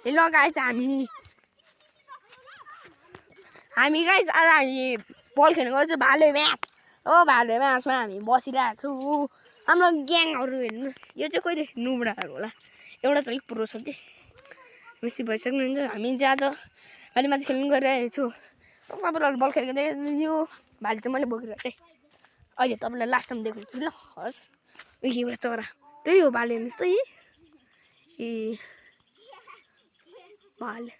hello guys हामी guys आज हामी बल खेल्न गएको भाले म्याच भाले म्याचमा हामी बसिरहेको छौँ हाम्रो ग्याङहरू हेर्नु यो चाहिँ कहिले नुबडाहरू होला एउटा चाहिँ अलिक प्रो छ कि बेसी भइसक्नुहुन्छ हामी चाहिँ आज भाले म्याच खेल्न गइरहेको छु तपाईँलाई बल खेलेको यो भाले चाहिँ मैले बोकेर चाहिँ अहिले तपाईँलाई लास्ट टाइम देखाउँछु ल हस् एउटा चरा त्यही हो भाले हेर्नुहोस् त ए भाले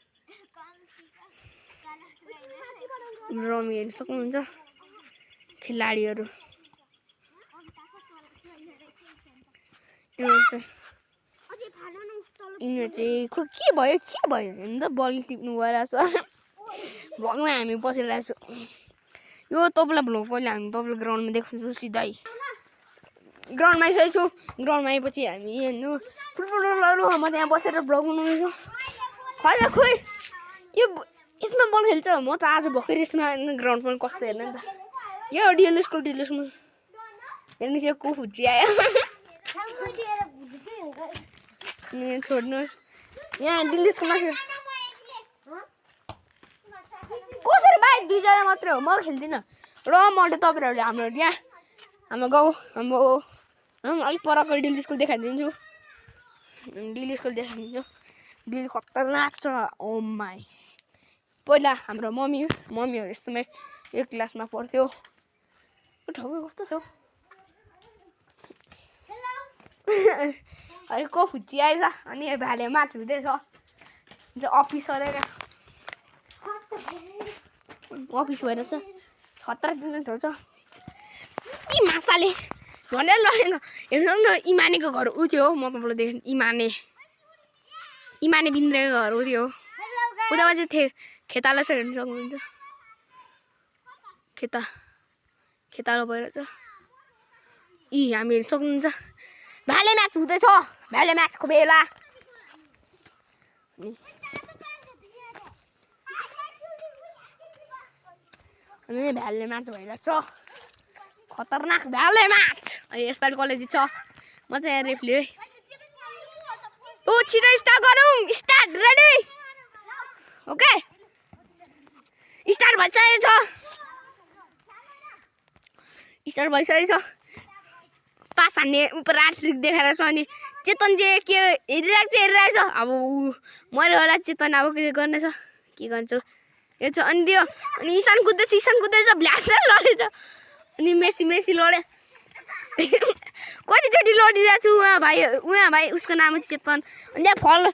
रमी हेर्न सक्नुहुन्छ खेलाडीहरू यिनीहरू चाहिँ खो के भयो हेर्नु त बल टिप्नु गइरहेको छ भ्लगमा हामी बसिरहेको छु यो तपाईँलाई भ्लग कहिले हामी तपाईँलाई ग्राउन्डमा देखाउँछु सिधै ग्राउन्डमा आइसकेको छु ग्राउन्डमा आएपछि हामी हेर्नु फुटबलहरू म त्यहाँ बसेर भ्लग बनाउँछु खोइ यो यसमा बल खेल्छ म त आज भर्खर यसमा ग्राउन्ड पनि कस्तो हेर्नु नि त यो डिएलएसको हेर्नुहोस् यो को फुच्ची आयो छोड्नुहोस् यहाँ डिएलएसको माथि कसरी भाइ दुईजना मात्रै हो म खेल्दिनँ र म तपाईँहरूले हाम्रो यहाँ हाम्रो गाउँ हाम्रो अलिक परको डिएलएसको देखाइदिन्छु डिल खतरनाक छ ओ माई पहिला हाम्रो मम्मीहरू यस्तोमै एक क्लासमा पढ्थ्यो ठाउँ कस्तो छ अरे को फुच्ची आएछ अनि भाले माछ हुँदैछ अफिस भएर छ खतरा दिने ठाउँ छ ती माछाले भनेर लडेको हेर्नु त इमानेको घर उ थियो म तपाईँलाई देखेँ इमाने बिन्द्रेको घर उ थियो उतामा चाहिँ खेताला छ हेर्नु सक्नुहुन्छ खेतालो भएर छ हामी हेर्नु सक्नुहुन्छ भाले म्याच हुँदैछ भाले म्याचको बेला अनि भाले म्याच भइरहेछ खतरनाक भाले म्याच अनि यसपालि कसले जित्छ म चाहिँ यहाँ रेफ्ली है ओ छिटो स्टार्ट गरौँ स्टार्ट रेडी ओके स्टार्ट भइसकेको छ पास हान्ने उपर आर्ट्रिक देखाएर छ अनि चेतन चाहिँ के हेरिरहेको छ अब मैले होला चेतन अब के गर्नेछ के गर्छु यो छ अनि त्यो अनि ईशान कुद्दैछ भ्ल्याक्दै लडेछ अनि मेसी लडे कतिचोटि लडिरहेको छु उहाँ भाइ उसको नाम चेतन अनि यहाँ